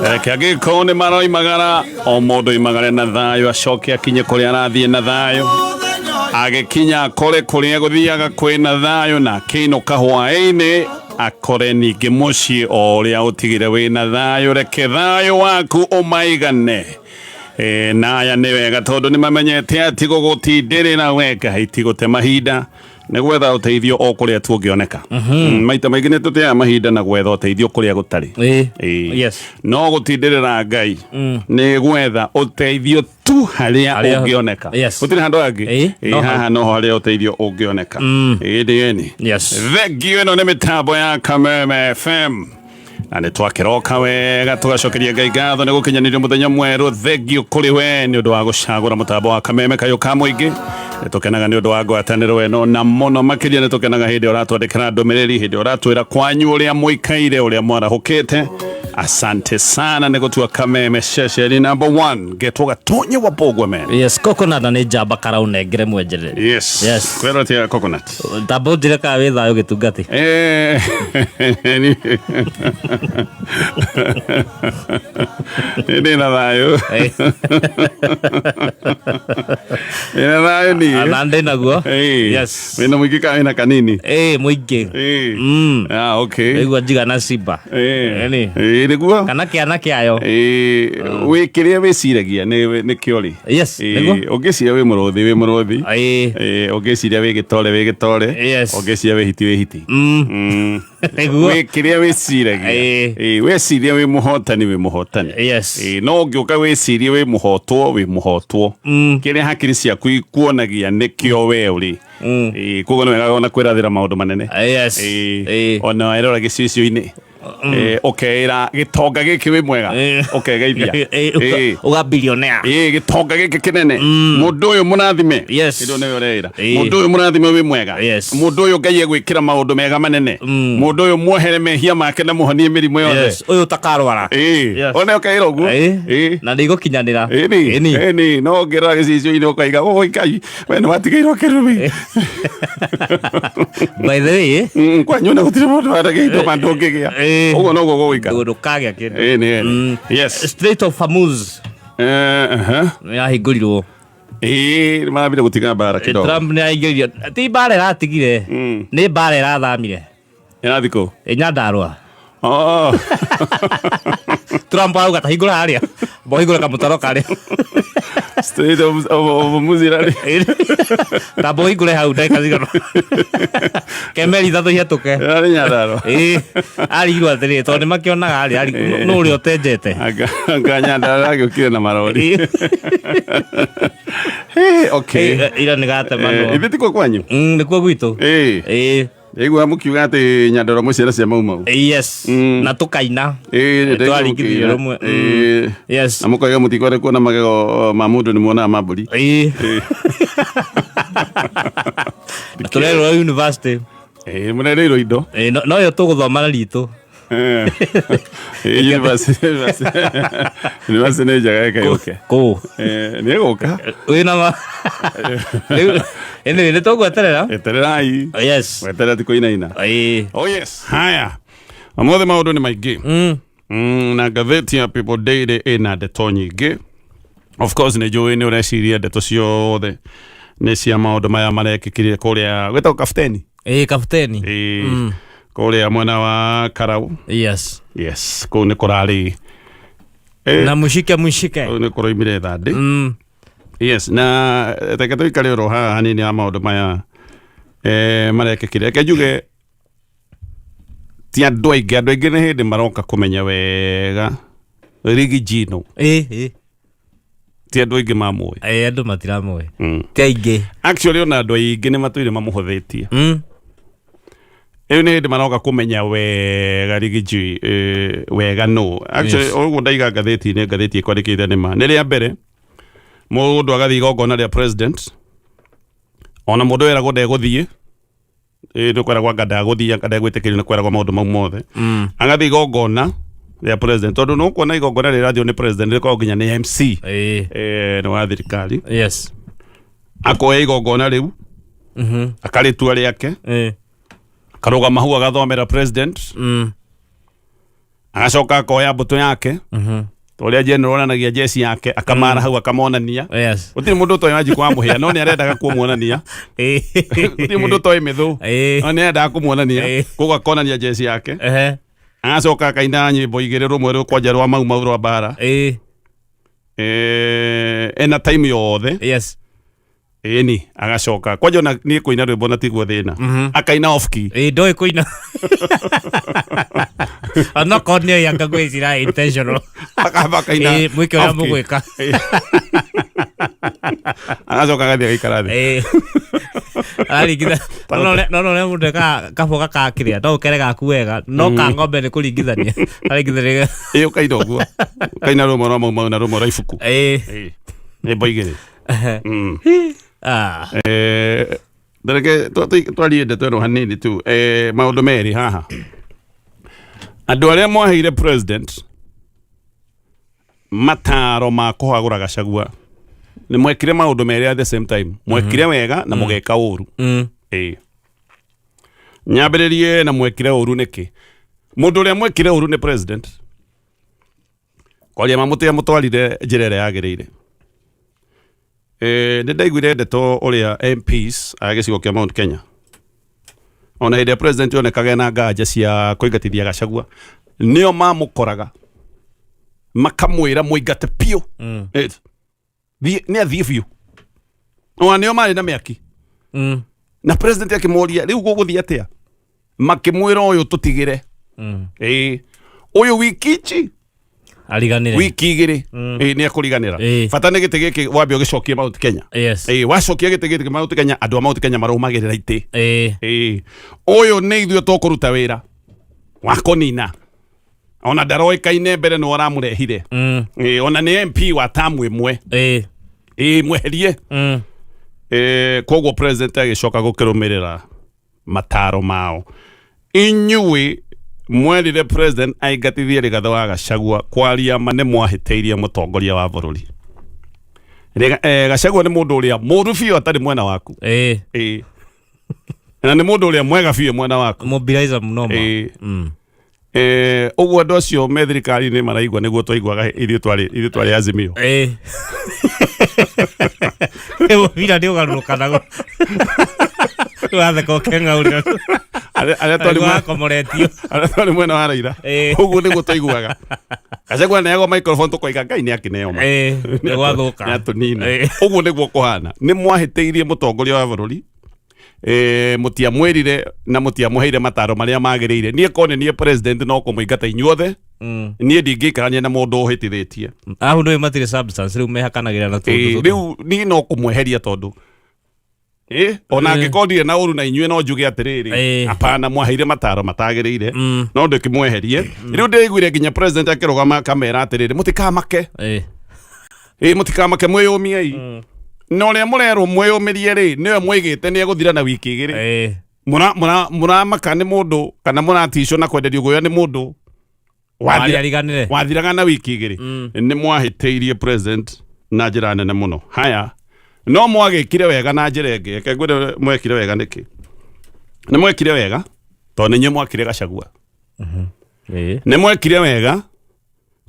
Reke angĩkorwo nĩ maroimagara, o mũndũ oimagare na thayũ, acoke akinye kũrĩa arathiĩ na thayũ. Agĩkinya akore kũrĩa gũthiaga kwĩna thayũ, na akĩinũka hwaĩ-inĩ akore ningĩ mũciĩ o ũrĩa ũtigire wĩna thayũ. Reke thayũ waku ũmaigane. E, na aya nĩ wega tondũ nĩ mamenyete atĩ gũgũtindĩrĩra we Ngai ti gũte mahinda nĩ gwetha ũteithio o kũrĩa tu ũngĩoneka. Maita maingĩ nĩ tũteaga mahinda na gwetha ũteithio kũrĩa gũtarĩ. Ĩĩ. No gũtindĩrĩra Ngai nĩ gwetha ũteithio tu harĩa ũngĩoneka. Gũtirĩ handũ hangĩ. Ĩĩ, No hau. Haha noho harĩa ũteithio ũngĩoneka. Ĩĩ, ndĩeni. Thengiũ. Ĩno nĩ mĩtambo ya Kameme FM na nĩ twakĩroka wega tũgacokeria Ngai ngatho nĩ gũkinyanĩrio mũthenya mwerũ. Thengiũ kũrĩ we nĩ ũndũ wa gũcagũra mũtambo wa Kameme kayũ ka mũingĩ. Nĩ tũkenaga nĩ ũndũ wa ngwatanĩro ĩno, na mũno makĩria nĩ tũkenaga hĩndĩ ĩrĩa ũratwandĩkĩra ndũmĩrĩri, hĩndĩ ĩrĩa ũratwĩra kwanyu ũrĩa mũikaire, ũrĩa mwarahũkĩte. Asante sana nĩ gũtua Kameme ceceni number one. Ngetwo Gatonye wa Bogwe man. Yes, coconut na nĩ njamba karaunengere mwenjerere. Yes. Yes. Kwĩrwo atĩa coconut? Tamba ũnjĩre kana wĩ thayũ gĩtungati. Ndĩ na thayũ. Ndĩ na thayũ niĩ. Na ndĩ naguo. Yes. Wĩna mũingĩ kana wĩna kanini? Ĩĩ, mũingĩ. Ah, okay. Ndaigua njiga na simba. Ĩni. Nĩguo. Kana kĩana kĩayo. Wĩ kĩrĩa wĩciragia nĩkĩo rĩ. Yes, nĩguo. Ũngĩciria wĩ mũrũthi, wĩ mũrũthi. Ũngĩciria wĩ gĩtore, wĩ gĩtore. Ũngĩciria wĩ hiti, wĩ hiti. Nĩguo. Wĩ kĩrĩa wĩciragia. Weciria wĩ mũhotani, wĩ mũhotani. No ũngĩũka wĩcirie wĩ mũhotwo, wĩ mũhotwo. Kĩrĩa hakiri ciaku ikuonagia nĩkĩo we ũrĩ. Koguo nĩ wega ona kwĩrathĩra maũndũ manene. Ona werora gĩcicio-inĩ, ũkeĩra gĩtonga gĩkĩ wĩ mwega, ũkegeithia. Uga billionaire. Ĩĩ, gĩtonga gĩkĩ kĩnene, mũndũ ũyũ mũrathime. Ĩndũ nĩwe ũreĩra, mũndũ ũyũ mũrathime wĩ mwega, mũndũ ũyũ Ngai egwĩkĩra maũndũ mega manene, mũndũ ũyũ muohere mehia make na mũhonie mĩrimũ yothe. Yes, ũyũ ũtakarwara. One ũkeĩra ũguo. Na nĩ igũkinyanĩra. Ĩni. Ĩni, no ũngĩrora gĩcicio-inĩ ũkaiga, "Oi Ngai, we nĩ watigairwo kĩrumi." By the way, Kwanyu na gũtirĩ mũndũ waragia ma ndũngĩgĩa. Ũguo noguo gũgũikara. Ndũkagĩa kĩndũ. Ĩni, ĩni. Yes. Strait of Hormuz nĩ yahingũrirwo. Ĩĩ, nĩ marambire gũtiga mbara kidogo. Trump nĩ aingĩririo. Ti mbara ĩratigire. Nĩ mbara ĩrathamire. Ĩrathiĩ kũ? Ĩ Nyandarua. Oh. Trump arauga ta hingũra harĩa. Bo hingũre kamũtaro karĩa. Strait of Hormuz ĩrarĩ. Ta bo hingũre hau ndagĩka cigana. Kemeri ithatũ ihĩtũke. Ĩrarĩ Nyandarua. Ĩĩ. Arigirwo atĩrĩrĩ, tondũ nĩ makĩonaga harĩa nũ ũrĩa ũtenjete. Anga Nyandarua agĩũkire na marori. Hey, okay. Ira nĩ gatemanwo. Ithuĩ tikuo kwanyu? Nĩkuo gwitũ. Ĩĩ. Ndaigua mũkiuga atĩ Nyandarua mwĩ ciana cia Mau Mau. Yes. Na tũkaina. Ĩĩ, ndaigua Twarigithirio mũkiuga. rũmwe. Ĩĩ. Yes. Na mũkoiga mũtikwenda kuona magego ma mũndũ nĩ muonaga ma mbũri. Ĩĩ. Na tũrerwo university. Ĩĩ, mũrereirwo indo. Ĩĩ, no yo tũgũthoma na ritũ. Ĩĩ, university nĩ njega, reke yũke. Kũ? Nĩ ĩgũka. Wĩna ma. Rĩu anyway, nĩ tũgweterera. Etererai. Yes. Weterera ti kũinaina. Ĩĩ. Oh yes. Haya. Ũmũthĩ maũndũ nĩ maingĩ. Na ngathĩti ya People Daily ĩna ndeto nyingĩ. Of course nĩ njũĩ nĩ ũreciria ndeto ciothe nĩ cia maũndũ maya marekĩkire kũrĩa gwĩtagwo Kabuteni. Ĩĩ, Kabuteni. Ĩĩ. Kũrĩa mwena wa Karau. Yes. Yes, kũu nĩ kũrarĩ Na mushike mushike. Kũu nĩ kũroimire thandĩ. Yes, na reke tũikare oro haha hanini ya maũndũ maya marekĩkire. Reke njuge ti andũ aingĩ, andũ aingĩ nĩ hĩndĩ maroka kũmenya wega Riggy G nũ. Ĩĩ, ĩĩ. Ti andũ aingĩ mamũĩ. Ĩĩ, andũ matiramũĩ. Ti aingĩ. Actually ona andũ aingĩ nĩ matũire mamũhũthĩtie. Rĩu nĩ hĩndĩ maroka kũmenya wega Riggy G wega nũ. Actually ũguo ndaiga ngathĩti-inĩ, ngathĩti ĩkwandĩkĩte nĩ ma. Nĩ rĩa mbere mũndũ agathiĩ igongona rĩa president, ona mũndũ weragwo ndegũthiĩ, nĩ kweragwo anga ndagũthiĩ, anga ndegwĩtĩkĩrio, nĩ kweragwo maũndũ mau mothe. Agathiĩ igongona rĩa president, tondũ nĩ ũkuona igongona rĩrathio nĩ president rĩkoragwo nginya nĩ MC. Nĩ wa thirikari. Akoya igongona rĩu, akarĩtua rĩake, akarũgama hau agathomera president. Agacoka akoya mbũtũ yake ta ũrĩa general onanagia jeshi yake, akamara hau akamonania. Gũtirĩ mũndũ ũtoĩ Wanjikũ wa Mũhĩa, no nĩ arendaga kũmuonania. Gũtirĩ mũndũ ũtoĩ Mĩthũ, no nĩ arendaga kũmuonania. Koguo akonania jeshi yake. Agacoka akaina nyĩmbo igĩrĩ, rũmwe rũ kwanja rwa Mau Mau rwa mbara. Ena time yothe. Ĩni agacoka kwanja ona niĩ kũina rwĩmbo na tiguo thĩna, akaina off key. Ĩĩ, ndoĩ kũina onokorwo nĩ anga ngwĩcira intentional. Akamba akaina Ĩĩ, mwĩke ũrĩa off key. mũgwĩka. Ĩĩ. Agacoka agathiĩ agaikara thĩ. Ĩĩ. Araringitha no no ũrĩa mũndũ ekaga kaboga ka kĩrĩa no ũkere gaku wega no ka ng'ombe nĩ kũringithania araringithania. Ĩĩ, ũkaina ũguo, ũkaina rũmwe rwa Mau Mau na rũmwe rwa ibuku. Ĩĩ. Ĩĩ, nyĩmbo igĩrĩ. Ah. Reke twarie ndeto ĩno hanini tu. Maũndũ merĩ haha, andũ arĩa mwaheire president mataro ma kũhagũra Gachagua nĩ mwekire maũndũ merĩ at the same time, mwekire wega na mũgeka ũru. Ĩĩ, nyambĩrĩrie na mwekire ũru nĩkĩ. Mũndũ ũrĩa mwekire ũru nĩ president, kwaria mamũtĩa mũtwarire njĩra ĩrĩa yagĩrĩire. Nĩ ndaiguire ndeto ũrĩa MPs a gĩcigo kĩa Mount Kenya, ona hĩndĩ ĩrĩa president onekaga na nganja cia kũingatithia Gachagua, nĩo mamũkoraga makamwĩra mũingate biũ. Nĩ athiĩ biũ, ona nĩo marĩ na mĩaki. Na president akĩmoria, rĩu gũgũthiĩ atĩa? Makĩmwĩra, ũyũ tũtigĩre. Ĩĩ, ũyũ wiki ici Ariganire. Wiki 2, ĩĩ, nĩ ekũriganĩra. Bata nĩ gĩtĩ gĩkĩ wambe ũgĩcokie Mount Kenya. Ĩĩ, wacokia gĩtĩ gĩkĩ Mount Kenya, andũ a Mount Kenya marũmagĩrĩra itĩ. Ĩĩ, ũyũ nĩ ithuĩ tũkũruta wĩra wa kũnina, ona ndaroĩkaine mbere nĩ aramũrehire. Ĩĩ, ona nĩ MP wa tamu ĩmwe. Ĩĩ, mweherie. Koguo president agĩcoka gũkĩrũmĩrĩra mataro mao. Inyuĩ mwerire president aingatithie Rigathĩ wa Gachagua, kwaria ma nĩ mwahĩtĩirie mũtongoria wa bũrũri. Gachagua nĩ mũndũ ũrĩa mũru biũ atarĩ mwena waku. Ĩĩ, na nĩ mũndũ ũrĩa mwega biũ mwena waku. Mobilizer mnoma. Ĩĩ. Ũguo andũ acio me thirikari-inĩ maraigua nĩguo twaiguaga ithuĩ twarĩ Azimio. Ĩĩ, mũbira nĩ ũgarũrũkanago, watheka ũkeng'aũrĩra. Arĩa twarĩ wakomoretio. Arĩa twarĩ mwena wa Raila. Ũguo nĩguo twaiguaga Gachagua neagwo microphone, tũkoiga Ngai nĩ akĩneo ma. Ĩĩ, nĩ gwathũka. Nĩ atũnina. Ũguo nĩguo kũhana, nĩ mwahĩtĩirie mũtongoria wa bũrũri. Mũtiamwĩrire na mũtiamũheire mataro marĩa magĩrĩire. Niĩ korwo nĩ niĩ president, no kũmũingata inyuothe. Niĩ ndingĩikarania na mũndũ ũhĩtithĩtie. Ahu ndũĩ matirĩ substance, rĩu mehakanagĩra na tũndũ tũtũ. Rĩu niĩ no kũmweheria tondũ ona angĩkorwo ndirĩ na ũru na inyuĩ, no njuge atĩrĩrĩ, hapana, mwaheire mataro matagĩrĩire. No ndĩkĩmweherie. Rĩu ndĩiguire nginya president akĩrũgama akamera atĩrĩrĩ, mũtikamake. Ĩ, mũtikamake, mwĩyũmiei. Na ũrĩa mũrerwo mwĩyũmĩrie rĩ, nĩwe mwĩgĩte nĩ egũthira na wiki 2. Mũramaka nĩ mũndũ kana mũraticwo na kwenderio guoya nĩ mũndũ Ariganire. Wathiraga na wiki 2. Nĩ mwahĩtĩirie president na njĩra nene mũno. Haya, no mwagĩkire wega na njĩra ĩngĩ. Reke ngwĩre mwekire wega nĩkĩ. Nĩ mwekire wega tondũ nĩ inyuĩ mwakire Gachagua. Nĩ mwekire wega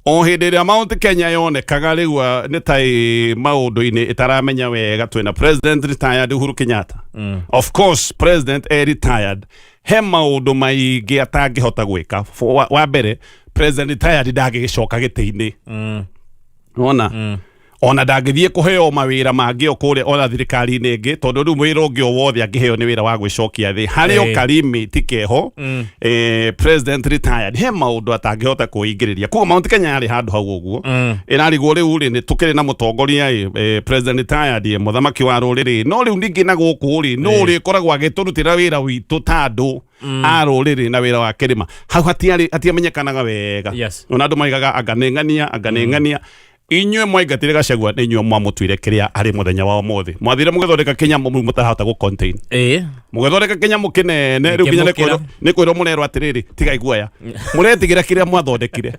o hĩndĩ ĩrĩa Mount Kenya yonekaga rĩu nĩ ta ĩ maũndũ-inĩ ĩtaramenya wega twĩna president retired Uhuru Kenyatta. Of course president e retired he maũndũ maingĩ atangĩhota gwĩka. Wa mbere, president retired ndangĩgĩcoka gĩtĩ-inĩ. Ona ona ndangĩthiĩ kũheo mawĩra mangĩ o kũrĩa ona thirikari-inĩ ĩngĩ, tondũ rĩu wĩra ũngĩ o wothe angĩheo nĩ wĩra wa gwĩcokia thĩ harĩ o kalimiti keho. President retired he maũndũ atangĩhota kwĩingĩrĩria, koguo Mount Kenya yarĩ handũ hau ũguo. Ĩrarigwo rĩu rĩ, nĩ tũkĩrĩ na mũtongoria ĩ, president retired ĩ, mũthamaki wa rũrĩrĩ, no rĩu ningĩ na gũkũ rĩ, nũ ũrĩkoragwo agĩtũrutĩra wĩra witũ ta andũ a rũrĩrĩ na wĩra wa kĩrĩma? Hau hatiarĩ hatiamenyekanaga wega. Ona andũ maigaga anga nĩ ng'ania, anga nĩ ng'ania. Inyuĩ mwaingatire Gachagua nĩ inyuĩ mwamũtuire kĩrĩa arĩ mũthenya wa ũmũthĩ. Mwathire mũgĩthondeka kĩnyamũ rĩu mũtarahota gũ contain. Mũgĩthondeka kĩnyamũ kĩnene rĩu nginya nĩ Gĩkĩmũkĩra. Nĩ kwĩrwo mũrerwo atĩrĩrĩ, tigai guoya, mũretigĩra kĩrĩa mwathondekire,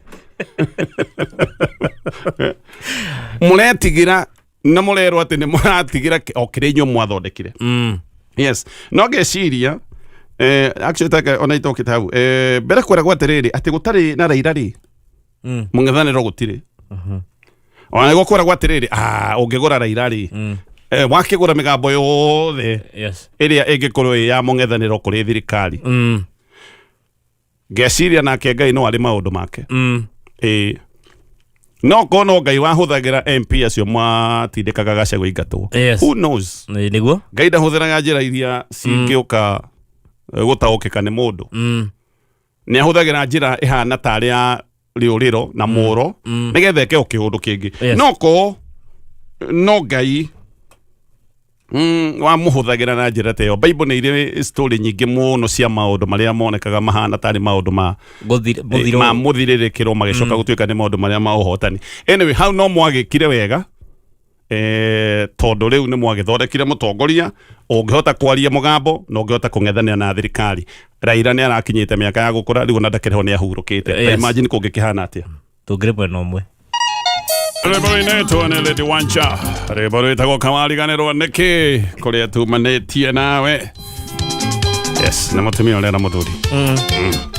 mũretigĩra na mũrerwo atĩ nĩ mũratigĩra o kĩrĩa inyuĩ mwathondekire. Yes, no ngeciria Actually take ona itokite hau mbere kweragwo atĩrĩrĩ atĩ gũtarĩ na Raila rĩ, mũng'ethanĩro gũtirĩ. Ona nĩguo kweragwo atĩrĩrĩ, ah, ũngĩgũra Raila rĩ, wakĩgũra mĩgambo yothe ĩrĩa ĩngĩkorwo ĩ ya mũng'ethanĩro kũrĩ thirikari. Ngeciria nake Ngai no arĩ maũndũ make. Ĩĩ, no korwo no Ngai wahũthagĩra MP acio matindĩkaga Gachagua ingatwo. Who knows? Ĩ, nĩguo. Ngai ndahũthĩraga njĩra iria cingĩũka gũtaũkĩka nĩ mũndũ. Nĩ ahũthagĩra njĩra ĩhana tarĩ ya rĩũrĩro na mũro nĩgetha eke o kĩũndũ kĩngĩ. No korwo no Ngai wamũhũthagĩra na njĩra ta ĩyo. Bible nĩ irĩ story nyingĩ mũno cia maũndũ marĩa monekaga mahana tarĩ maũndũ ma Mũthiro. Ma mũthirĩrĩkĩro magĩcoka gũtuĩka nĩ maũndũ marĩa ma ũhotani. Anyway, hau no mwagĩkire wega, tondũ rĩu nĩ mwagĩthondekire mũtongoria ũngĩhota kwaria mũgambo na ũngĩhota kũng'ethanĩra na thirikari. Raila nĩ arakinyĩte mĩaka ya gũkũra rĩu, ona ndakĩrĩ ho, nĩ ahurũkĩte. Ta imagine kũngĩkĩhana atĩa. Tũngĩrĩ mwena ũmwe. Rwĩmbo rũinĩtwo nĩ Lady Wancha, rwĩmbo rwĩtagwo Kawariganĩrwo Nĩkĩ, kũrĩa tumanĩtie nawe. Yes, nĩ mũtumia ũrĩa na mũthuri.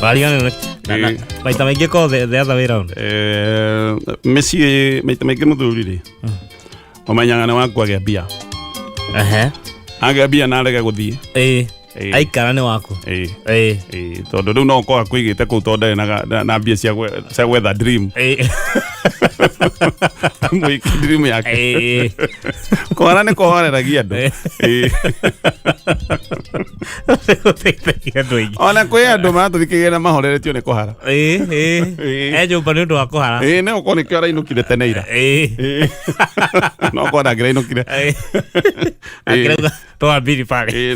Wariganĩrwo maita maingĩ ko the other way round. Mĩciĩ maita maingĩ mũthuri rĩ, ũmenyaga nĩ waku agĩa mbia. Agĩa mbia na arege gũthiĩ. Aikara nĩ waku. Ĩĩ. Ĩĩ. Ĩĩ, tondũ rĩu no ũkorwo akũigĩte kũu tondũ ndarĩ na mbia cia gwetha dream. Mũiki dream yake. Kũhara nĩ kũhoreragia andũ. Ĩĩ. Gũteithagia andũ aingĩ. Ona kwĩ andũ maratũthikĩrĩria na mahoreretio nĩ kũhara. Ĩĩ, ĩĩ. Ĩĩ. E nyũmba nĩ ũndũ wa kũhara. Ĩĩ, no ũkorwo nĩkĩo arainũkire tene ira. Ĩĩ. Ĩĩ. No ũkorwo ndangĩrainũkire. Ĩĩ. Akĩrauga toa mbiri pale. Ĩĩ,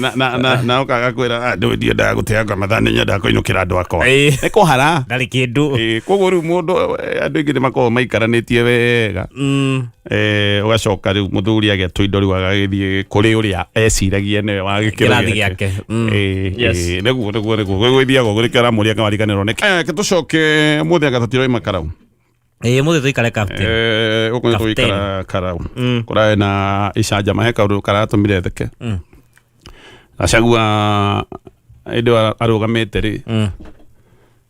na ũkaga kwĩra, "Ah, ndũ ndiendaga gũteanga mathaa, nĩ nyendaga kũinũkĩra andũ akwa." Ĩĩ. Nĩ kũhara. Ndarĩ kĩndũ. Ĩĩ, koguo rĩu mũndũ, andũ aingĩ nĩ makoragwo maikaranĩtie wega. Ũgacoka rĩu mũthuri agĩa tũindo rĩu agagĩthiĩ kũrĩ ũrĩa eciragia nĩwe wa gĩkĩro Kĩrathi gĩake. Ĩĩ, nĩguo gwĩthiaga ũguo, nĩkĩo aramũria kawariganĩrwo nĩkĩ. Reke tũcoke mũthĩ anga tũtiroima karau. Ĩĩ, mũthĩ tũikare captain. Gũkũ nĩ Captain. tũgũikara karau. Kũrarĩ na icanjama, he kaũndũ karatũmire theke. Gachagua hĩndĩ ĩyo arũgamĩte rĩ,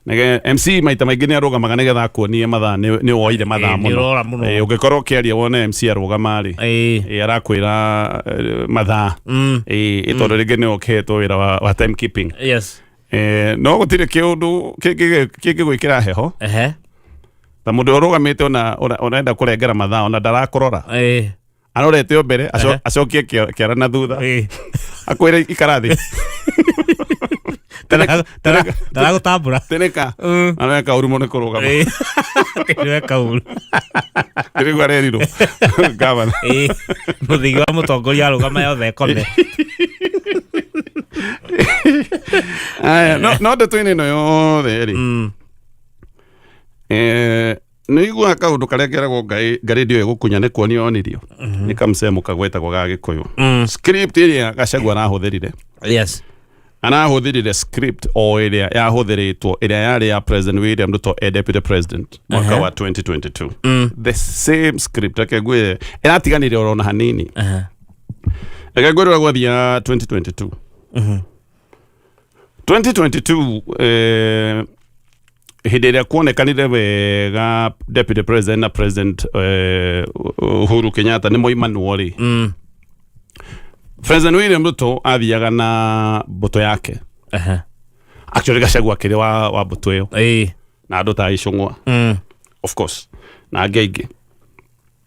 Nĩge MC maita maingĩ nĩ arũgamaga nĩgetha akuonie mathaa nĩ woire mathaa Ĩĩ, nĩ ũrora mũno. Ĩĩ, ũngĩkorwo ũkĩaria wone MC arũgama rĩ, ĩĩ, arakwĩra mathaa. Ĩĩ, tondũ rĩngĩ nĩ ũkĩhetwo wĩra wa time keeping. No gũtirĩ kĩũndũ kĩngĩgwĩkĩra heho ta mũndũ ũrũgamĩte ona ũrenda kũrengera mathaa ona ndarakũrora. Arorete o mbere, acokie kĩara na thutha, akwĩre ikara thĩ. Ndaragũtambũra. Tĩrĩka areka ũru mũno kũrũgama. Nĩweka ũru. Nĩguo arerirwo gavana. Ĩĩ. Mũthigi wa mũtongoria arũgama yothe ĩkome. Aya, no ndeto-inĩ ĩno yothe rĩ, nĩ iguaga kaũndũ karĩa keragwo Ngai ngarĩ ndĩoĩ gũkunya nĩ kuonio onirio nĩ kamcemo kagwetagwo ga Gĩkũyũ. Script ĩrĩa Gachagua arahũthĩrire, arahũthĩrire script o ĩrĩa yahũthĩrĩtwo ĩrĩa yarĩ ya President William Ruto e deputy president mwaka wa 2022. The same script. Reke ngwĩre ĩratiganire oro na hanini. Reke ngwĩre ũrĩa gwathia 2022. 2022, hĩndĩ ĩrĩa kuonekanire wega deputy president na President Uhuru Kenyatta nĩ moimanwo rĩ, President William Ruto athiaga na mbũtũ yake. Actually Gachagua akĩrĩ wa mbũtũ ĩyo na andũ ta Icũng'wa, of course, na angĩ aingĩ,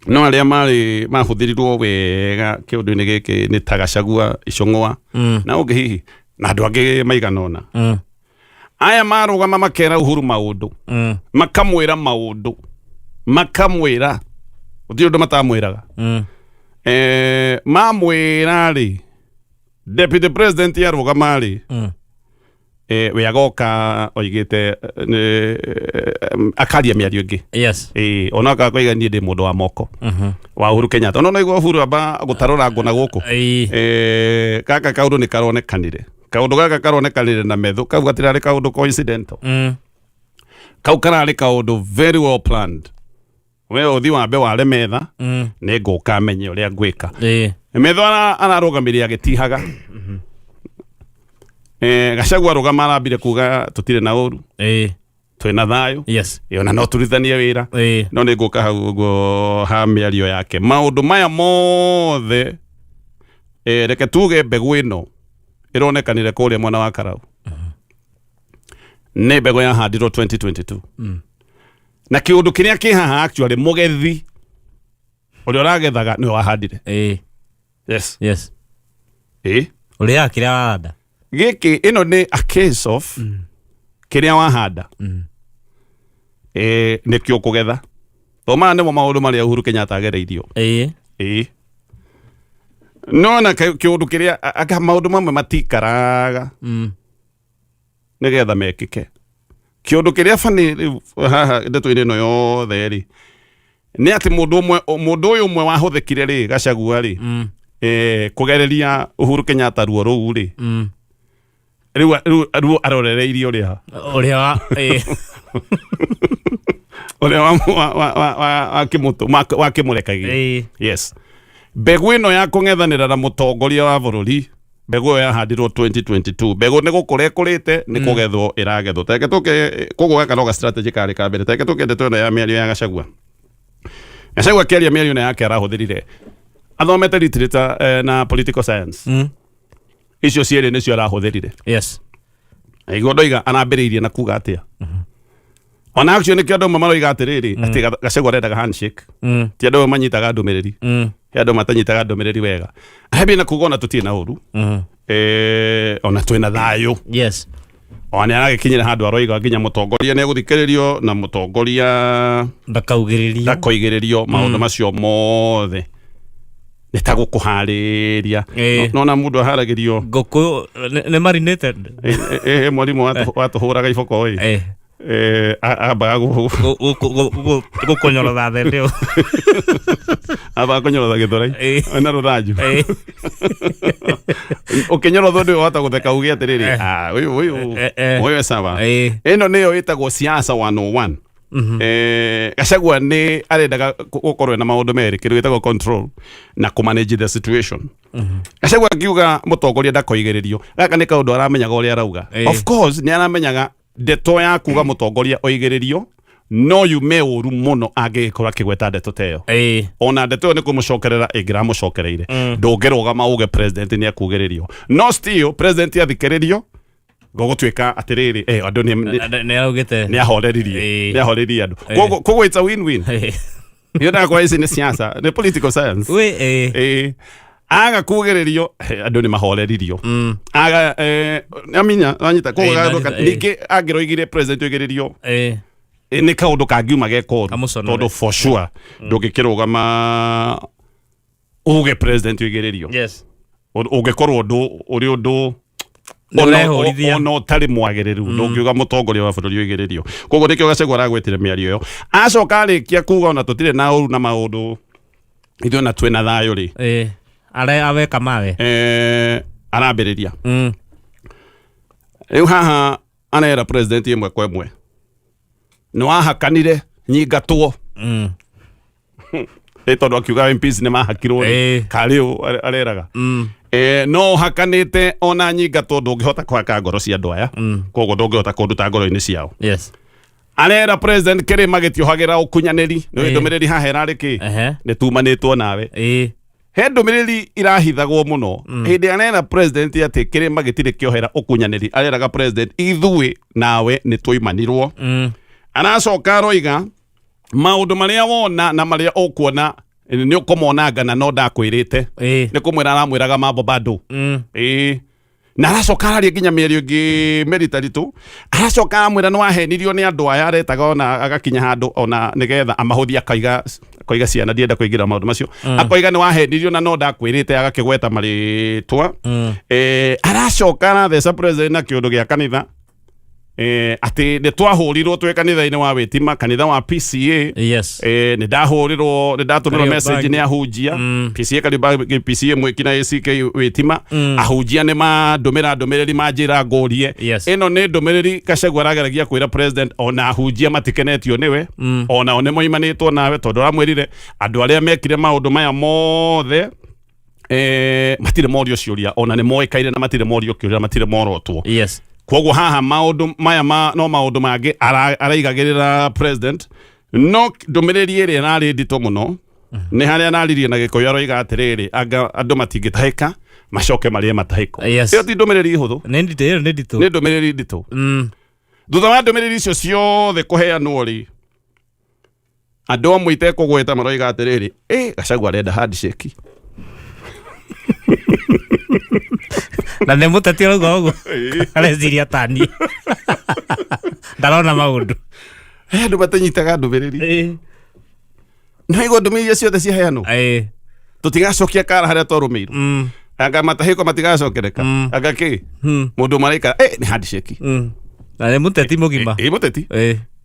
no arĩa marĩ mahũthĩrirwo wega kĩũndũ-inĩ gĩkĩ nĩ ta Gachagua, Icũng'wa na ũngĩ hihi na andũ angĩ maigana ũna. Aya marũgama makera Uhuru maũndũ, makamwĩra maũndũ, makamwĩra gũtirĩ ũndũ matamwĩraga. Mamwĩra rĩ, deputy president arũgama rĩ, we agoka oigĩte akaria mĩario ĩngĩ. Ona akakoiga niĩ ndĩ mũndũ wa moko wa Uhuru Kenyatta. Ona naigua Uhuru amba gũtarũra ngũ na gũkũ. Gaka kaũndũ nĩ karonekanire, kaũndũ gaka karonekanire na metho kau gatirarĩ kaũndũ coincidental. Kau kararĩ kaũndũ very well planned. We ũthi wambe ware metha, nĩ ngũka menye ũrĩa ngwĩka. Metho ararũgamĩrĩre agĩtihaga. Gachagua arũgama arambire kuga tũtirĩ na ũru, twĩna thayũ, ona no tũrutithanie wĩra, no nĩ ngũka hau ũguo ha mĩario yake. Maũndũ maya mothe, reke tuge mbegũ ĩno ĩronekanire kũrĩa mwena wa Karau nĩ mbegũ yahandirwo 2022, na kĩũndũ kĩrĩa kĩ haha actually mũgethi ũrĩa ũragethaga nĩwe wahandire. Yes. Ũrĩaga kĩrĩa wahanda. Gĩkĩ ĩno nĩ a case of kĩrĩa wahanda nĩkĩo ũkũgetha, to maya nĩmo maũndũ marĩa Uhuru Kenyatta agereirio. Ĩĩ, no na kĩũndũ kĩrĩa maũndũ mamwe matikaraga nĩgetha mekĩke. Kĩũndũ kĩrĩa bani rĩu haha ndeto-inĩ ĩno yothe rĩ, nĩ atĩ mũndũ ũmwe, mũndũ ũyũ ũmwe wahũthĩkire rĩ, Gachagua rĩ, kũgereria Uhuru Kenyatta ruo rũu rĩ, rĩu ruo arorereirie ũrĩa Ũrĩa wa ũrĩa wa kĩmũtũ wa kĩmũrekagia. Yes, mbegũ ĩno ya kũng'ethanĩra na mũtongoria wa bũrũri, mbegũ ĩyo yahandirwo 2022. Mbegũ nĩ gũkũra ĩkũrĩte, nĩ kũgethwo ĩragethwo. Tareke tũke koguo gaka no ga strategy karĩ ka mbere. Tareke tũke ndeto ĩno ya mĩario ya Gachagua. Gachagua akĩaria mĩario ĩno yake arahũthĩrire, athomete literature na political science. Icio cierĩ nĩcio arahũthĩrire. Aigua ndoiga arambĩrĩirie na kuga atĩa. Ona acio nĩkĩo andũ amwe maroiga atĩrĩrĩ, atĩ Gachagua arendaga handshake. Ti andũ amwe manyitaga ndũmĩrĩri, he andũ matanyitaga ndũmĩrĩri wega. Arambĩrĩria na kuga ona tũtirĩ na ũru, ona twĩna thayũ. Ona nĩ aragĩkinyĩra handũ aroiga nginya mũtongoria nĩ egũthikĩrĩrio na mũtongoria ndakaugĩrĩrio. Ndakoigĩrĩrio. Maũndũ macio mothe nĩ ta gũkũharĩria. Nona mũndũ aharagĩrio ngũkũ nĩ marinated. Mwarimũ watũhũraga iboko ĩ, ambaga gũkũnyorotha thende ũ. Ambaga kũnyorotha gĩthũrai na rũthanju. Ũkĩnyorotho ndũĩ wahota gũtheka uge atĩrĩrĩ, "Ah, ũyũ ũyũ ũyũ e sawa." Ĩno nĩyo ĩtagwo siasa 101. Gachagua nĩ arendaga gũkorwo na maũndũ merĩ, kĩndũ gĩtagwo control na kũ manage the situation. Gachagua akiuga mũtongoria ndakoigĩrĩrio, gaka nĩ kaũndũ aramenyaga ũrĩa arauga. Of course nĩ aramenyaga ndeto ya kuga mũtongoria oigĩrĩrio no yume ũru mũno angĩgĩkorwo akĩgweta ndeto ta ĩyo. Ona ndeto ĩyo nĩ kũmũcokerera ĩngĩramũcokereire. Ndũngĩrũgama uge president nĩ akugĩrĩrio, no still president athikĩrĩrio gũgũtuĩka atĩrĩrĩ, andũ nĩ araugĩte nĩ ahoreririe, nĩ ahoreririe andũ. Koguo it's a win-win. Iyo ndakora ici nĩ siasa, nĩ political science. Wĩ Aga kugĩrĩrio, andũ nĩ mahoreririo. Aga aminya wanyita koguo gagathũka. Nanyita. Ningĩ angĩroigire president oigĩrĩrio, nĩ kaũndũ kangiuma gekoru, Kamũconore. tondũ for sure ndũngĩkĩrũgama uge president oigĩrĩrio. Ũngĩkorwo ũndũ ũrĩ ũndũ Nĩ ũrehũrithia. Ona ũtarĩ mwagĩrĩru, ndũngiuga mũtongoria wa bũrũri oigĩrĩrio. Koguo nĩkĩo Gachagua aragwetire mĩario ĩyo. Acoka arĩkia kuga ona tũtirĩ na ũru na maũndũ, ithuĩ ona twĩna thayũ rĩ, Are aweka mawe. Arambĩrĩria rĩu haha arera president ĩmwe kwa ĩmwe nĩ wahakanire nyingatwo. Ĩ tondũ akiuga MPs nĩ mahakirwo rĩ, karĩu areraga no ũhakanĩte ona nyingatwo ndũngĩhota kũhaka ngoro cia andũ aya. Koguo ndũngĩhota kũnduta ngoro-inĩ ciao. Arera president kĩrĩma gĩtiohagĩra ũkunyanĩri nĩ ndũmĩrĩri haha ĩrarĩ kĩ, nĩ tumanĩtwo nawe. He ndũmĩrĩri irahithagwo mũno. Hĩndĩ arera president atĩ kĩrĩma gĩtirĩ kĩohera ũkunyanĩri, areraga president ithuĩ nawe nĩ twoimanirwo. Aracoka aroiga maũndũ marĩa wona na marĩa ũkuona nĩ ũkũmonanga na no ndakwĩrĩte. Nĩ kũmwĩra aramwĩraga mambo bado. Ĩĩ, na aracoka araria nginya mĩario ĩngĩ mĩritaritũ. Aracoka aramwĩra nĩ wahenirio nĩ andũ aya aretaga, ona agakinya handũ ona nĩgetha amahũthie akaiga, akoiga ciana ndienda kũingĩra maũndũ macio. Akoiga nĩ wahenirio na no ndakwĩrĩte, agakĩgweta marĩtwa. Aracoka aratheca president na kĩũndũ gĩa kanitha, atĩ nĩ twahũrirwo twĩ kanitha-inĩ wa wĩtima, kanitha wa PCA. Nĩ ndahũrirwo, nĩ ndatũmĩrwo message nĩ ahunjia PCA Kariobangi, PCA Mwĩki na ACK wĩtima. Ahunjia nĩ mandũmĩra ndũmĩrĩri manjĩra ngũrie. Ĩno nĩ ndũmĩrĩri Gachagua arageragia kwĩra president ona ahunjia matikenetio nĩwe. Onao nĩ moimanĩtwo nawe tondũ aramwĩrire andũ arĩa mekire maũndũ maya mothe. Matirĩ morio ciũria, ona nĩ moĩkaine na matirĩ morio kĩũria, matirĩ morotwo. Koguo haha maũndũ maya no maũndũ mangĩ araigagĩrĩra president, no ndũmĩrĩri ĩrĩa ĩrarĩ nditũ mũno nĩ harĩa araririe na Gĩkũyũ, aroiga atĩrĩrĩ, anga andũ matingĩtahĩka macoke marĩe matahĩko. Ĩyo ti ndũmĩrĩri hũthũ. Nĩ nditũ, ĩyo nĩ nditũ. Nĩ ndũmĩrĩri nditũ. Thutha wa ndũmĩrĩri icio ciothe kũheanwo rĩ, andũ amwe itekũgweta maroiga atĩrĩrĩ, ĩ Gachagua arenda handshake. Na nĩ mũteti ũrauga ũguo, areciria tani ndarona maũndũ. Andũ matanyitaga ndũmĩrĩri. Nĩ waigua ndũmĩrĩri iria ciothe ciaheanwo, tũtigacokia kara harĩa twarũmĩirwo, anga matahĩko matigacokereka, anga kĩ mũndũ maraikara nĩ handshake. Na nĩ mũteti mũgima. Ĩ mũteti.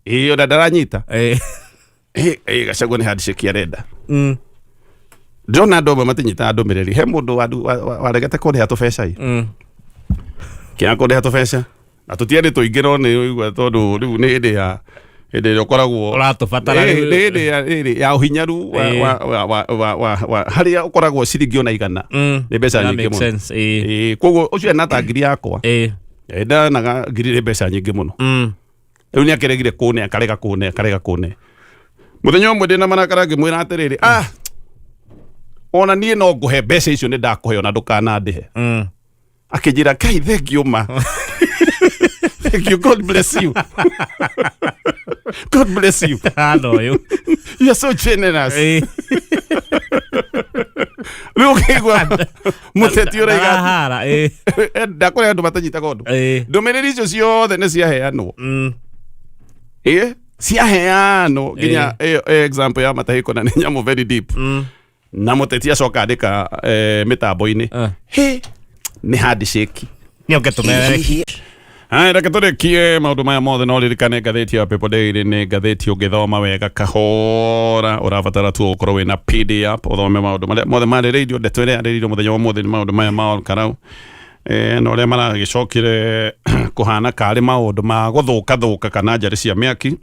Ĩ ona ndaranyita. Ĩ Gachagua nĩ handshake arenda. Ndĩrona andũ amwe matinyitaga ndũmĩrĩri. He mũndũ waregete kũrĩha tũbeca ĩ, kĩaga kũrĩha tũbeca na tũtiarĩ tũingĩ, no nĩ ũigua tondũ rĩu nĩ hĩndĩ ya hĩndĩ ĩrĩa ũkoragwo Ũratũbatara rĩu. Nĩ hĩndĩ ya rĩrĩ ya ũhinyaru wa, wa, wa, wa, wa, wa, wa harĩa ũkoragwo ciringi ona 100 nĩ mbeca That nyingĩ makes mũno. sense. Koguo ũcio ena ta ngiri yakwa, ndanaga ngiri nĩ mbeca nyingĩ mũno. Rĩu nĩ akĩregire kũne, akarega kũne, akarega kũne. Mũthenya ũmwe ndĩna marakara ngĩmwĩra atĩrĩrĩ, ah, ona niĩ no ngũhe mbeca icio, nĩ ndakũhe, ona ndũkanandĩhe. Akĩnjĩra, "Ngai, thank you ma, thank you, God bless you, God bless you." Hana ũyũ. "You are so generous." Rĩu ũkĩigua mũteti ũraiga Ndarahara. Ndakũrĩa andũ matanyitaga ũndũ. Ndũmĩrĩri icio ciothe nĩ ciaheanwo. Ĩ ciaheanwo nginya ĩyo example ya matahĩko, na nĩ nyamũ very deep, na mũteti acoka andĩka mĩtambo-inĩ, he nĩ handshake. Nĩoke tũmererekie. Haya, reke tũrĩkie maũndũ maya mothe, no ririkane ngathĩti ya People Daily nĩ ngathĩti ũngĩthoma wega kahora, ũrabatara tu ũkorwo wĩna PD app ũthome maũndũ marĩa mothe marĩrĩirio. Ndeto ĩrĩa yarĩrĩirio mũthenya wa ũmũthĩ nĩ maũndũ maya ma Olkarau, na ũrĩa maragĩcokire kũhana karĩ maũndũ ma gũthũka thũka kana njarĩ cia mĩaki.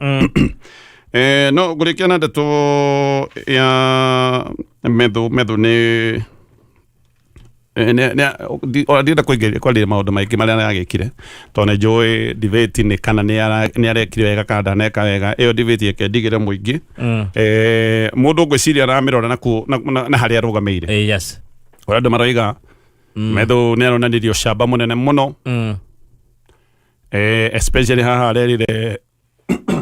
No ngũrĩkia na ndeto ya Methu. Methu nĩ ona ndĩrenda kũingĩria kwarĩria maũndũ maingĩ marĩa aragĩkire, tondũ nĩ njũĩ debate nĩ kana nĩ arekire wega kana ndaneka wega. Ĩyo debate eke ndigĩre mũingĩ. Mũndũ ngwĩciria aramĩrora na harĩa arũgamĩire. Ũrĩa andũ maroiga, Methu nĩ aronanirie ũcamba mũnene mũno, especially haha arerire,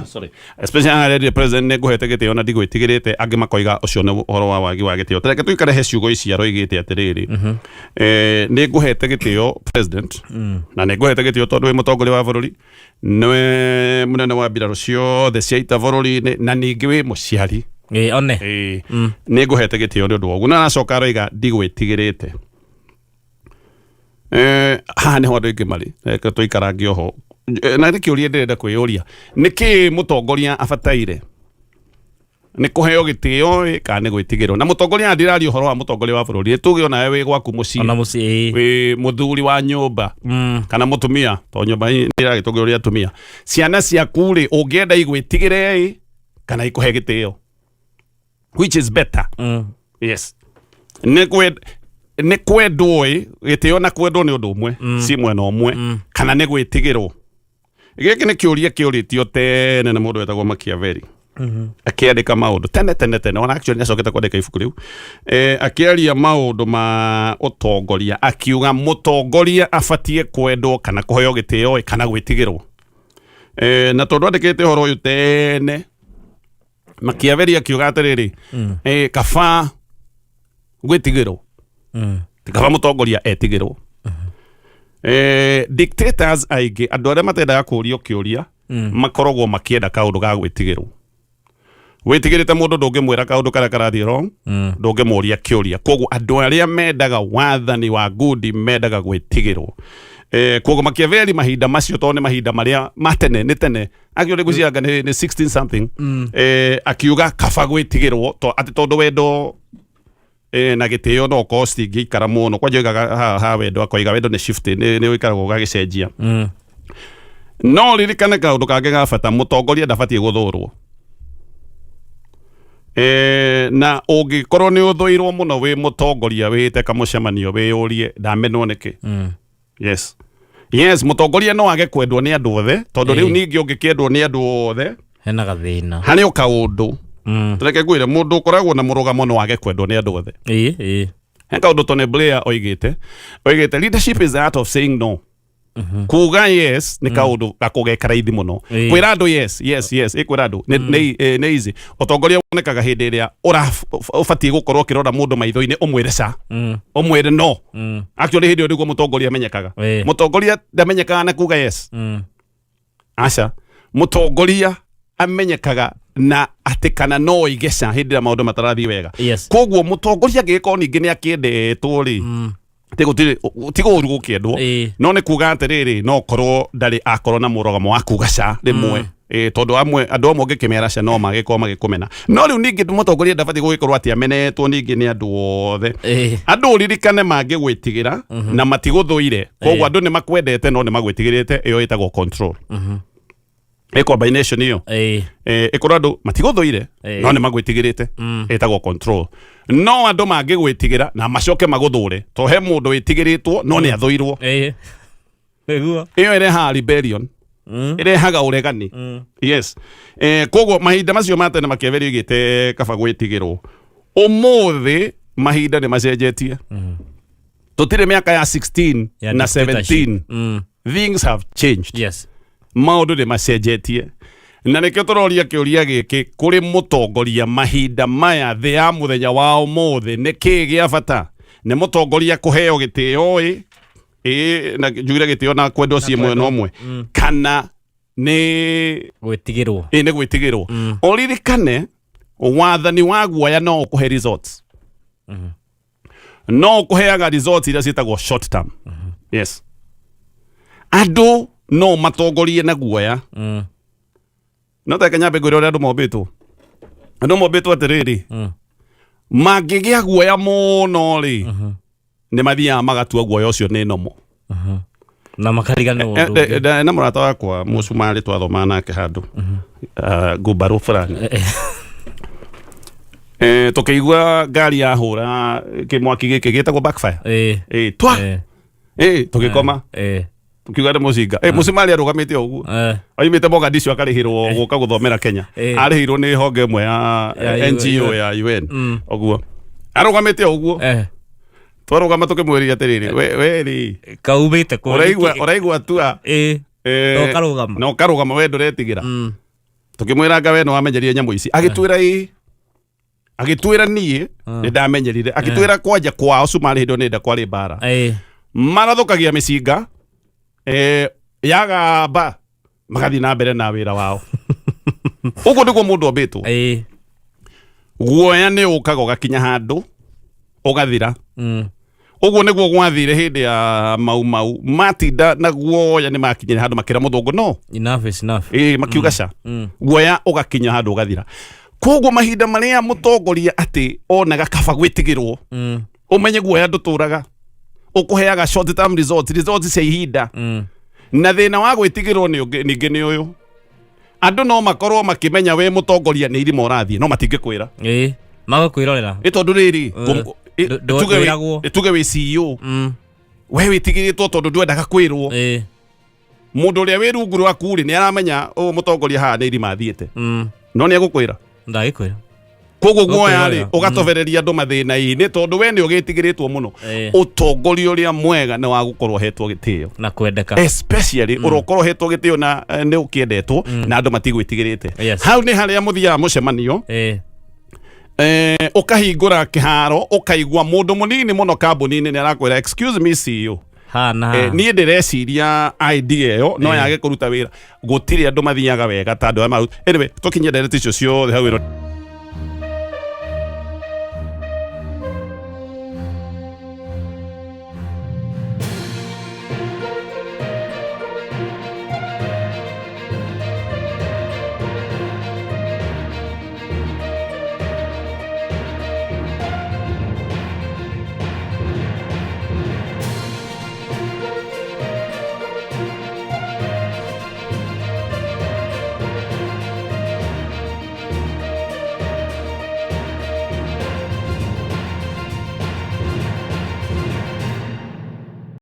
sorry, especially haha arerire president, "Nĩ ngũhete gĩtĩo na ndigwĩtigĩrĩte." Angĩ makoiga ũcio nĩ ũhoro wa wagi wa gĩtĩo. Tareke tũikare he ciugo ici aroigĩte atĩrĩrĩ, "Nĩ ngũhete gĩtĩo president, na nĩ ngũhete gĩtĩo tondũ wĩ mũtongoria wa bũrũri, nĩwe mũnene wa mbirarũ ciothe cia ita bũrũri-inĩ, na ningĩ wĩ mũciari." One. Nĩ ngũhete gĩtĩo nĩ ũndũ wa ũguo. Na aracoka aroiga, "Ndigwĩtigĩrĩte." Haha nĩho andũ aingĩ marĩ. Reke tũikarange oho. Na nĩ kĩũria ndĩrenda kwĩyũria, nĩkĩ mũtongoria abataire nĩ kũheo gĩtĩo ĩ, kana nĩ gwĩtigĩrwo? Na mũtongoria, ndĩraria ũhoro wa mũtongoria wa bũrũri, tuge onawe wĩ gwaku mũciĩ, Ona mũciĩ. Wĩ mũthuri wa nyũmba kana mũtumia, tondũ nyũmba nĩ ĩragĩtongoria atumia, ciana ciaku rĩ, ũngĩenda igwĩtigĩre ĩ kana ikũhe gĩtĩo? Which is better? Yes, nĩ kwendwo ĩ, gĩtĩo na kwendwo nĩ ũndũ ũmwe, ci mwena ũmwe, kana nĩ gwĩtigĩrwo? Gĩkĩ nĩ kĩũria kĩũrĩtio tene nĩ mũndũ wetagwo Machiavelli, akĩandĩka maũndũ tene tene tene. Ona actually nĩ acokete kwandĩka ibuku rĩu, akĩaria maũndũ ma ũtongoria, akiuga mũtongoria abatie kwendwo kana kũheo gĩtĩo ĩ, kana gwĩtigĩrwo. Na tondũ andĩkĩte ũhoro ũyũ tene, Machiavelli akiuga atĩrĩrĩ, kaba gwĩtigĩrwo, kaba mũtongoria etigĩrwo. Dictators aingĩ, andũ arĩa matendaga kũũrio kĩũria, makoragwo makĩenda kaũndũ ga gwĩtigĩrwo. Wĩtigĩrĩte mũndũ, ndũngĩmwĩra kaũndũ karĩa karathiĩ wrong, ndũngĩmũria kĩũria. Koguo andũ arĩa mendaga wathani wa ngundi mendaga gwĩtigĩrwo. Koguo Machiavelli mahinda macio, tondũ nĩ mahinda marĩa ma tene, nĩ tene, actually ngwĩciria nĩ 16 something, akiuga kaba gwĩtigĩrwo, atĩ tondũ wendo na gĩtĩo no korwo citingĩikara mũno. Kwanja oigaga ha wendo, akoiga wendo nĩ shift, nĩ ũikaragwo ũgagĩcenjia. No ririkane kaũndũ kangĩ ga bata, mũtongoria ndabatiĩ gũthũrwo. Na ũngĩkorwo nĩ ũthũirwo mũno wĩ mũtongoria wĩte kamũcemanio wĩyũrie, ndamenwo nĩkĩ? Yes, mũtongoria no age kwendwo nĩ andũ othe, tondũ rĩu ningĩ ũngĩkĩendwo nĩ andũ othe, hena gathĩna. Harĩ o kaũndũ. Reke ngwĩre, mũndũ ũkoragwo na mũrũgamo no age kwendwo nĩ andũ othe. Ĩĩ ĩĩ. He kaũndũ Tony Blair oigĩte, "Leadership is the art of saying no." Kuga yes nĩ kaũndũ gakũgeka raithi mũno. Kwĩra andũ yes, ĩkwĩra andũ nĩ easy. Ũtongoria wonekaga hĩndĩ ĩrĩa ũbatiĩ gũkorwo ũkĩrora mũndũ maitho-inĩ, ũmwĩre ca, ũmwĩre no. Actually, hĩndĩ ĩyo nĩguo mũtongoria amenyekaga. Mũtongoria ndamenyekaga na kuga yes. Aca, mũtongoria amenyekaga na atĩ kana no oige ca hĩndĩ ĩrĩa maũndũ matarathiĩ wega. Koguo mũtongoria angĩgĩkorwo ningĩ nĩ akĩendetwo rĩ, ti ũru gũkĩendwo, no nĩ kuga atĩrĩrĩ, no korwo ndarĩ akorwo na mũrũgamo wa kuga ca rĩmwe. Tondũ amwe, andũ amwe ũngĩkĩmera ca no magĩkorwo magĩkũmena. No rĩu ningĩ mũtongoria ndabatiĩ gũgĩkorwo atĩ amenetwo ningĩ nĩ andũ othe. Andũ ũririkane mangĩgwĩtigĩra na matigũthũire, koguo andũ nĩ makwendete no nĩ magwĩtigĩrĩte. Ĩyo ĩtagwo control. Ĩ combination ĩyo, ĩkorwo andũ matigũthũire no nĩ magwĩtigĩrĩte, ĩtagwo control. No andũ mangĩgwĩtigĩra na macoke magũthũre, to he mũndũ wĩtigĩrĩtwo no nĩ athũirwo. Ĩĩ, nĩguo. Ĩyo ĩrehaga rebellion, ĩrehaga ũregani. Yes. Koguo mahinda macio ma tene Machiavelli oigĩte kaba gwĩtigĩrwo. Ũmũthĩ mahinda nĩ macenjetie. Tũtirĩ mĩaka ya 16 Ya na dictatorship. 17. Things have changed. Maũndũ nĩ macenjetie, na nĩkĩo tũroria kĩũria gĩkĩ kũrĩ mũtongoria mahinda maya, thĩ ya mũthenya wa ũmũthĩ: nĩ kĩĩ gĩa bata? Nĩ mũtongoria kũheo gĩtĩo ĩ ĩ na njugire gĩtĩo na kwendwo ciĩ mwena ũmwe, kana nĩ Gwĩtigĩrwo? Ĩ, nĩ gwĩtigĩrwo. Ũririkane wathani wa guoya no ũkũhe results, no ũkũheaga results iria ciĩtagwo short term. Yes, andũ no matongorie na guoya. No ta nyambe ngwĩre ũrĩa andũ mombĩtwo. Andũ mombĩtwo atĩrĩrĩ, mangĩgĩa guoya mũno rĩ, nĩ mathiaga magatua guoya ũcio nĩ nomo. Na makariganĩrwo ũndũ ũngĩ. Na mũrata wakwa mũcumarĩ twathomaga nake handũ, ngumbarũ fulani. Tũkĩigua ngari yahũra kĩmwaki gĩkĩ gĩtagwo backfire. Twa tũgĩkoma, tukiuga nĩ mũcinga. Mũcumarĩ arũgamĩte o ũguo, oimĩte Mogadishu akarĩhĩrwo gũka gũthomera Kenya. Arĩhĩirwo nĩ honge ĩmwe ya Ya NGO UN. ya UN. Ũguo arũgamĩte o ũguo, twarũgama tũkĩmwĩria atĩrĩrĩ, we rĩ, Kaumĩte kũ? Ũraigua tua Na ũkarũgama. Na ũkarũgama, we ndũretigĩra? Tũkĩmwĩra anga we nĩ wamenyerire nyamũ ici. Agĩtwĩra ĩ, agĩtwĩra niĩ nĩ ndamenyerire. Agĩtwĩra kwanja kwao Cumarĩ hĩndĩ ĩyo nĩ nda kwarĩ mbara, marathũkagia mĩcinga, yagamba magathiĩ na mbere na wĩra wao. Ũguo nĩguo mũndũ ombĩtwo. Guoya nĩ ũkaga ũgakinya handũ ũgathira. Ũguo nĩguo gwathire hĩndĩ ya Mau Mau. Matinda na guoya, nĩ makinyire handũ makĩra mũthũngũ no. Enough is enough. Ĩ, makiuga ca. Guoya ũgakinya handũ ũgathira. Koguo mahinda marĩa mũtongoria atĩ onaga kaba gwĩtigĩrwo, ũmenye guoya ndũtũraga, ũkũheaga short term results, results cia ihinda. Na thĩna wa gwĩtigĩrwo nĩ ũngĩ ningĩ nĩ ũyũ: andũ no makorwo makĩmenya wĩ mũtongoria nĩ irima ũrathiĩ, no matingĩkwĩra. Ĩĩ, magakwĩrorera. Ĩ, tondũ rĩrĩ, Ndwĩragwo. Tuge wĩ CEO, we wĩtigĩrĩtwo tondũ ndwendaga kwĩrwo. Mũndũ ũrĩa wĩ rungu rwaku rĩ, nĩ aramenya ũyũ mũtongoria haha nĩ irima athiĩte, no nĩ egũkwĩra? Ndagĩkwĩra. Koguo guoya rĩ, Ũkwĩrorera. ũgatobereria andũ mathĩna-inĩ tondũ we nĩ ũgĩtigĩrĩtwo mũno. Ũtongoria ũrĩa mwega nĩ wa gũkorwo hetwo gĩtĩo, Na kwendeka. Especially ũrokorwo hetwo gĩtĩo na nĩ ũkĩendetwo na andũ matigwĩtigĩrĩte. Hau nĩ harĩa mũthiaga mũcemanio, ũkahingũra kĩharo, ũkaigua mũndũ mũnini mũno kambuni-inĩ nĩ arakwĩra, "Excuse me, CEO." Hana. Niĩ ndĩreciria idea ĩyo no yage kũruta wĩra. Gũtirĩ andũ mathiaga wega ta andũ aya. Anyway, tũkinye ndereti icio ciothe hau ĩno.